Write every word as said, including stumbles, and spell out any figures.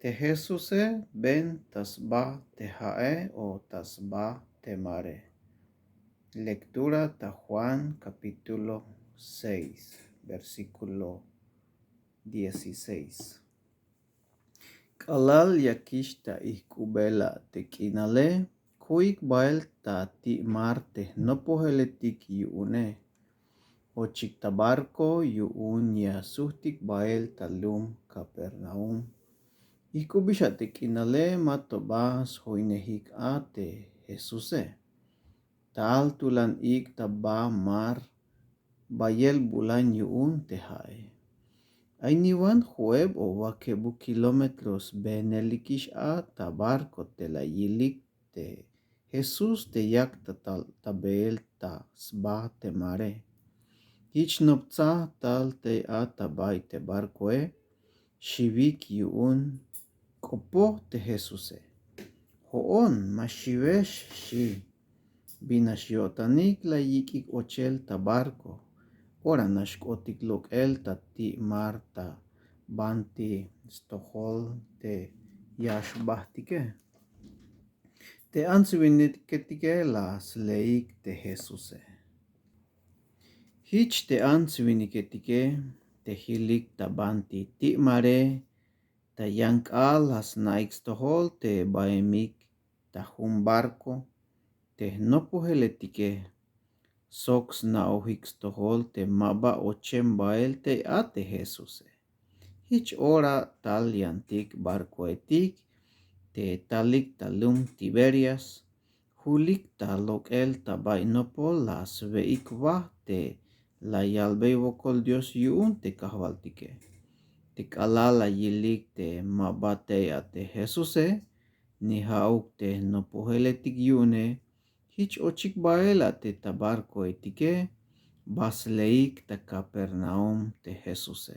Te jesuse ben ta sba te ha'e o ta sba te mare. Lektura ta juan kapítulo seis, versíkulo dieciséis. K'alal yakix ta ijk'ubela te k'inale, ku'ik bael ta ti' mar te jnopojeletik yu'une. Ochik ta barko yu'un ya sujtik bael ta lum kapernaum. Ijk'ubix a te k'inale ma to ba sjoynejik a te jesuse. Tal tulan ik' ta ba mar, bayel bulan yu'un te ha'e. Ay niwan jo'eb o wakebuk kilómetros benelikix a ta barko te la yilik te jesús te yak ta tal ta beel ta sba te mare. Jich noptsaj tal tey a ta bay te barkoe. Xiwik yu'un. K'opoj te jesuse. Jo'on ma xiwex, xi'. Bin nax yo'tanik la yik'ik ochel ta barko? Ora nax k'otik lok'el ta ti' mar ta banti stojol te ya xbajtike. Te ants winiketike la sleik te jesuse. Jich te ants winiketike te jilik ta banti ti' mare ta yan k'aal la sna'ik stojol te baemik ta jun barko te jnopojeletike sok sna'ojik stojol te ma ba ochem bael tey a te jesuse. Jich ora tal yantik barkoetik te talik ta lum tiberias. Julik ta lok'el ta bay nopol la swe'ik waj te la yalbey wokol dios yu'un te kajwaltike. Te k'alal la yilik te ma ba tey a te jesuse ni ja'uk te jnopojeletik yu'une. Jich ochik bael a te ta barkoetike ba sleik ta kapernaum te jesuse.